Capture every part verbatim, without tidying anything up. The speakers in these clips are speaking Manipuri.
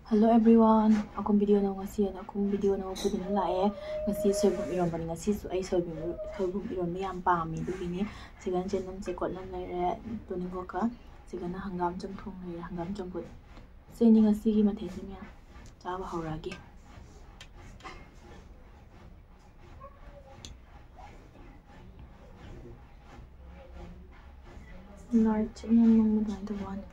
Hello everyone, ꯑꯩꯈꯣꯏ video ꯅꯧ ꯉꯁꯤ ꯑꯩꯈꯣꯏ video ꯅꯧ ꯄꯨꯗꯨꯅ ꯂꯥꯛꯑꯦ꯫ ꯉꯁꯤ ꯁꯣꯏꯕꯨꯝ ꯏꯔꯣꯟꯕꯅꯤ꯫ ꯉꯁꯤꯁꯨ ꯑꯩ ꯁꯣꯏꯕꯨꯝ ꯁꯣꯏꯕꯨꯝ ꯏꯔꯣꯟꯕ ꯌꯥꯝ ꯄꯥꯝꯃꯤ, ꯑꯗꯨꯒꯤꯅꯤ꯫ ꯁꯤꯗ ꯆꯦꯅꯝ ꯆꯦꯀꯣꯠꯅ ꯂꯩꯔꯦ, ꯇꯣꯅꯤꯡꯈꯣꯛꯀ꯫ ꯁꯤꯗꯅ ꯍꯪꯒꯥꯝ ꯆꯝꯊꯣꯡ ꯂꯩꯔꯦ, ꯍꯪꯒꯥꯝ ꯆꯝꯐꯨꯠ꯫ ꯁꯤꯅꯤ ꯉꯁꯤꯒꯤ ꯃꯊꯦꯜꯁꯤ ꯃꯌꯥꯝ꯫ ꯆꯥꯕ ꯍꯧꯔꯛꯑꯒꯦ꯫ Light ꯏꯃꯝ ꯃꯝꯕ ꯑꯗꯨꯃꯥꯏꯅ ꯇꯧꯕ ꯋꯥꯅꯤ꯫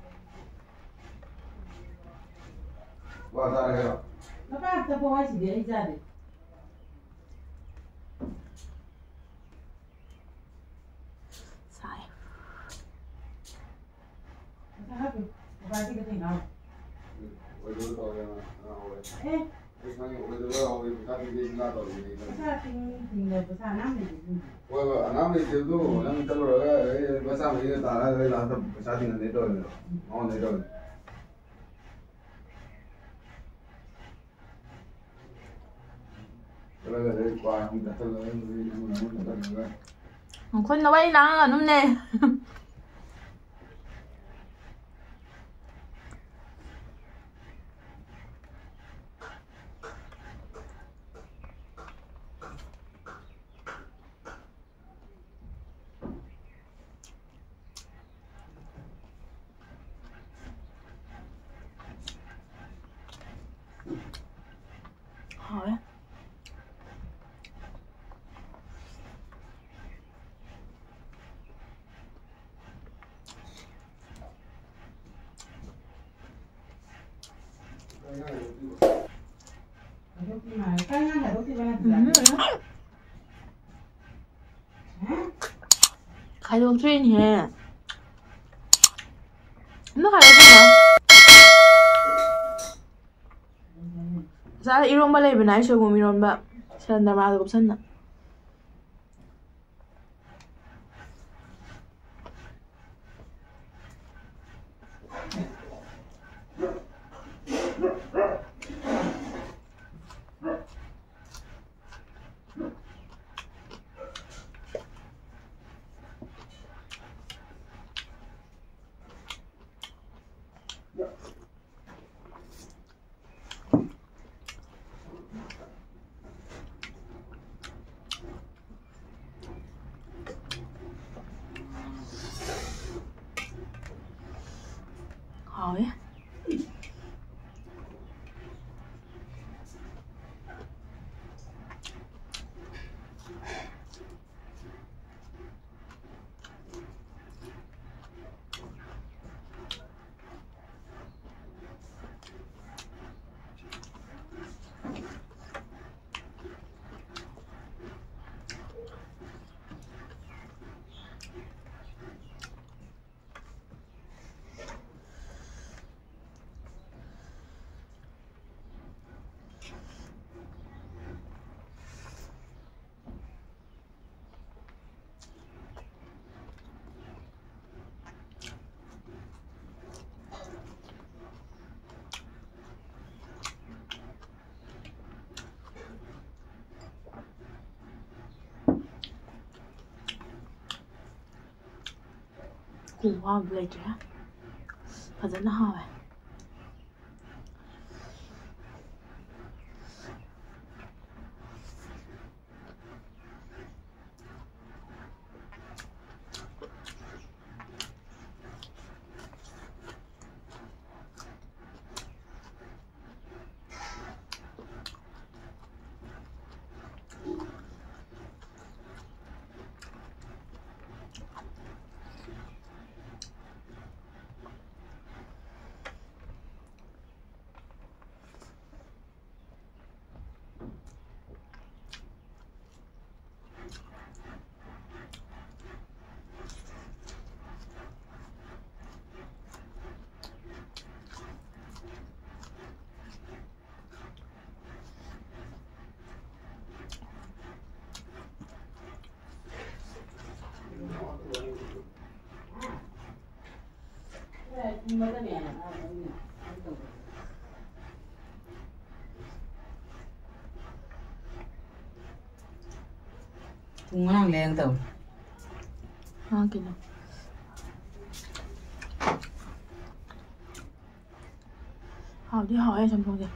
ꯁꯥꯏ꯫ ꯍꯣꯏ, ꯍꯣꯏ, ꯑꯉꯥꯡ ꯂꯩꯇꯦ ꯑꯗꯨ ꯅꯪ ꯆꯠꯂꯨꯔꯒ ꯑꯩ ꯂꯨꯄꯥ ꯆꯥꯝꯃꯔꯤꯒ ꯇꯥꯔꯒ ꯑꯩ ꯂꯥꯁꯇ ꯄꯩꯁꯥ ꯇꯤꯡꯍꯟꯗꯣꯏ ꯇꯧꯔꯤꯅꯦ, ꯃꯉꯣꯟꯗꯩ ꯇꯧꯔꯤꯅꯦ꯫ ꯆꯠꯂꯒ ꯑꯗꯩ ꯀ꯭ꯋꯥ ꯅꯨꯡ ꯆꯥꯁꯤꯜꯂꯒ ꯅꯨꯃꯤꯠ ꯑꯃ ꯑꯃ ꯆꯠꯂꯒ꯫ ꯈꯨꯠꯅ ꯋꯥꯔꯤ ꯂꯥꯡꯉꯒ ꯑꯗꯨꯝꯅꯦ꯫ ꯍꯥꯎꯋꯦ꯫ ꯎꯝ꯫ ꯈꯥꯏꯗꯣꯛꯇ꯭ꯔꯤꯅꯦꯍꯦ꯫ ꯑꯝꯇ ꯈꯥꯏꯗꯣꯛꯇ꯭ꯔꯤꯅꯦ꯫ ꯉꯁꯥꯏ ꯏꯔꯣꯝꯕ ꯂꯩꯕꯅꯦ, ꯑꯩ ꯁꯣꯏꯕꯨꯝ ꯏꯔꯣꯝꯕ꯫ ꯁꯦꯟꯗ꯭ꯔꯃꯥꯗ ꯀꯨꯞꯁꯟꯅ꯫ ꯎ ꯋꯥꯕ ꯂꯩꯇ꯭ꯔꯦ꯫ ꯐꯖꯅ ꯍꯥꯎꯋꯦ꯫ ꯄꯨꯡ ꯉꯔꯥꯡ ꯂꯩꯔꯒ ꯇꯧꯔꯦ꯫ ꯉꯔꯥꯡ ꯀꯩꯅꯣ? ꯍꯥꯎꯗꯤ ꯍꯥꯎꯋꯦ ꯆꯝꯊꯣꯡꯁꯦ꯫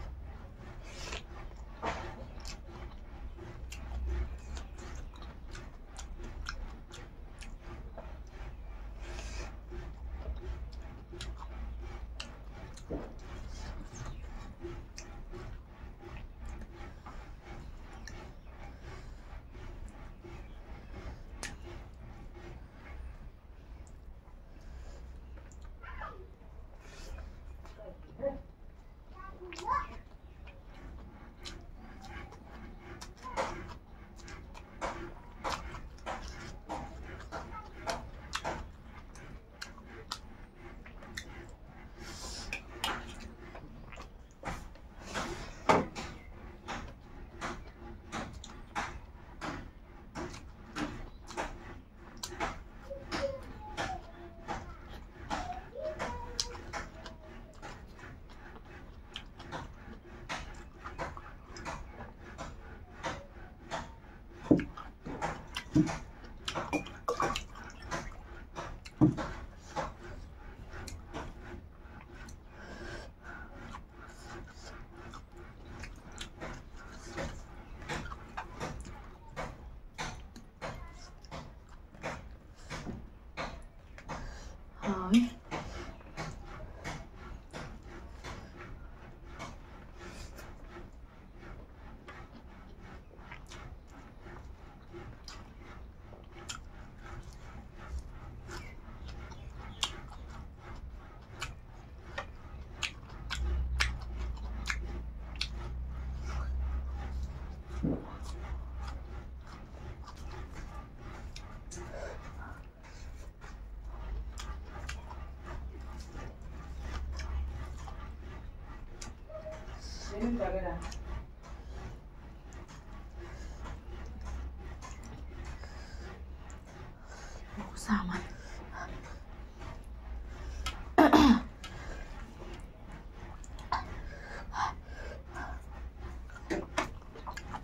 ꯈꯨꯁꯥ ꯑꯃ꯫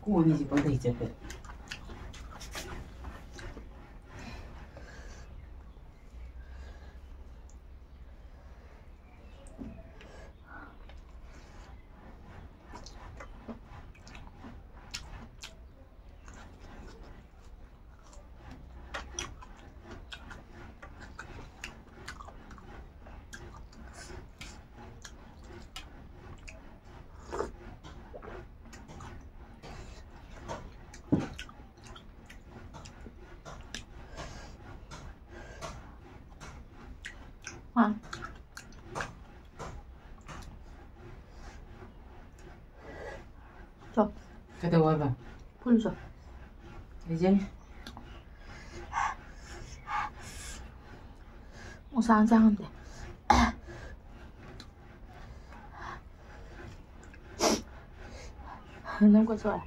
ꯀꯣꯟꯅꯤꯁꯦ ꯄꯪꯊꯩ ꯆꯠꯄꯗ꯫ ꯆꯣ꯫ ꯀꯩꯗꯧ ꯍꯥꯏꯕ? ꯐꯨꯜ ꯆꯣ꯫ ꯂꯩꯖꯅꯤ꯫ ꯅꯨꯡꯁꯥ ꯆꯥ ꯉꯝꯗꯦ꯫ ꯅꯪ ꯀꯣꯠ ꯁꯣꯛꯑꯦ꯫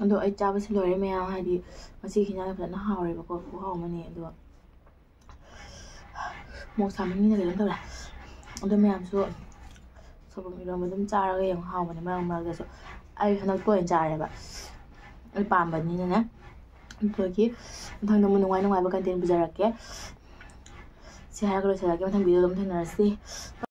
ꯑꯗꯣ ꯑꯩ ꯆꯥꯕꯁꯤ ꯂꯣꯏꯔꯦ ꯃꯌꯥꯝ, ꯍꯥꯏꯗꯤ ꯉꯁꯤꯒꯤ ꯍꯤꯟꯖꯥꯡ ꯐꯖꯅ ꯍꯥꯎꯔꯦꯕꯀꯣ, ꯈꯨꯍꯥꯎ ꯑꯃꯅꯤ꯫ ꯑꯗꯨꯒ ꯃꯣꯔꯣꯛ ꯁꯥꯃꯟꯒꯤꯅ ꯀꯩꯅꯣꯝ ꯇꯧꯔꯦ꯫ ꯑꯗꯣ ꯃꯌꯥꯝꯁꯨ ꯁꯣꯏꯕꯨꯝ ꯏꯔꯣꯟꯕ ꯑꯗꯨꯝ ꯆꯥꯔꯒ ꯌꯦꯡꯉꯨ, ꯍꯥꯎꯕꯅꯦ ꯃꯔꯛ ꯃꯔꯛꯇꯁꯨ꯫ ꯑꯩ ꯍꯟꯗꯛ ꯇꯣꯏꯅ ꯆꯥꯔꯦꯕ, ꯑꯩ ꯄꯥꯝꯕꯅꯤꯅꯅꯦ꯫ ꯑꯗꯨꯒꯤ ꯃꯊꯪꯗ ꯑꯃꯨꯛ ꯅꯨꯡꯉꯥꯏ ꯅꯨꯡꯉꯥꯏꯕ content ꯄꯨꯖꯔꯛꯀꯦ꯫ ꯁꯤ ꯍꯥꯏꯔꯒ ꯂꯣꯏꯁꯤꯜꯂꯒꯦ, ꯃꯊꯪ video ꯗ ꯑꯃꯨꯛ ꯊꯦꯡꯅꯔꯁꯤ꯫